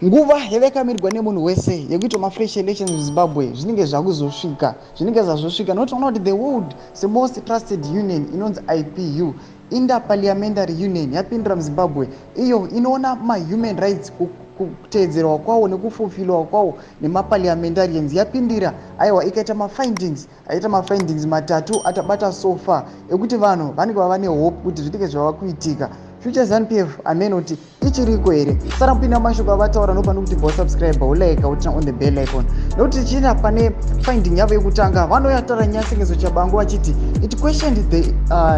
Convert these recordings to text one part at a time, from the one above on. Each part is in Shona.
Nguva yavakamirwa nemunhu wese yekuitwa mafresh elections muZimbabwe zvinenge zvakuzosvika, zvinenge zvazosvika, nokuti tinoona kuti the world most trusted union inonzi IPU, Inter-Parliamentary Union, yapindira muZimbabwe, iyo inoona mahuman rights kuteedzerwa kwawo nekufulfilwa kwawo nemaparliamentarians. Yapindira, aiwa, ikaita mafindings, aita mafindings matatu atabata so far, ekuti vanhu vanenge vava nehope kuti zvinenge zvava kuitika. Future ZANU PF amene kuti ichiriko here? Sara mupinda mashoko avataura nopane kuti bosubscribe, ulike, uturn on the bell icon, nekuti tichienda pane finding yavo yekutanga, vanoyataura nyaya Sengezo Tshabangu vachiti it questioned the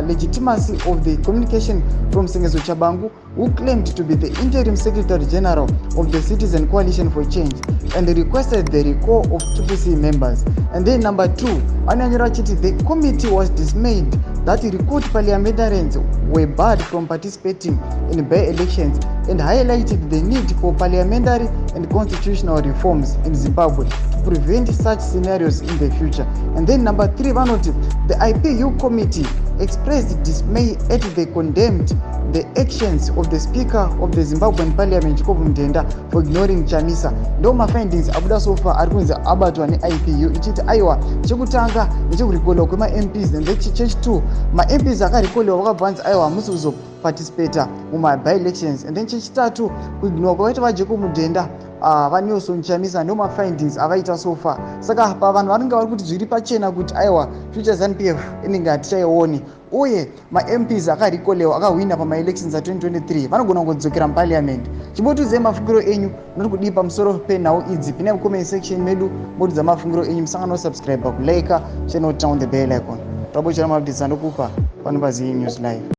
legitimacy of the communication from Sengezo Tshabangu, who claimed to be the interim secretary general of the Citizen Coalition for Change, and requested the recall of Triple C members. And then number two, vanonyora vachiti the committee was dismayed that recalled parliamentarians were barred from participating in by elections and highlighted the need for parliamentary and constitutional reforms in Zimbabwe to prevent such scenarios in the future. And then number three, vanoti the IPU committee expressed dismay at the condemned the actions of the Speaker of the Zimbabwean Parliament, Jacob Mudenda, for ignoring Chamisa. Ndo mafindings abuda so far ari kunzi abatwa neIPU, ichiti aiwa, chekutanga nechekurecallwa kwemaMPs, and then chechi2, maMPs akarecallwa vakabva vanzi aiwa, hamusi kuzoparticipata mumaby-elections. And then chechitatu, kuignore kwakaita vaJacob Mudenda vaNelson Chamisa. Ndo mafindings avaita so far. Saka pavanhu vanenge vari kuti zviri pachena kuti aiwa, future ZANU PF inenge hatichaioni, uye maMPs akarecallwa akahwina pamaelections a2023 vanogona kungodzokera muparliament. Chimbotiudzai mafungiro enyu noti kudii pamusoro penhau idzi. Pinai mucomment section medu, motidza mafungiro enyu. Musangano kusubscribe, kulike channel, turn on the bell icon, tabochera maupdates andokupa pano paZii News Live.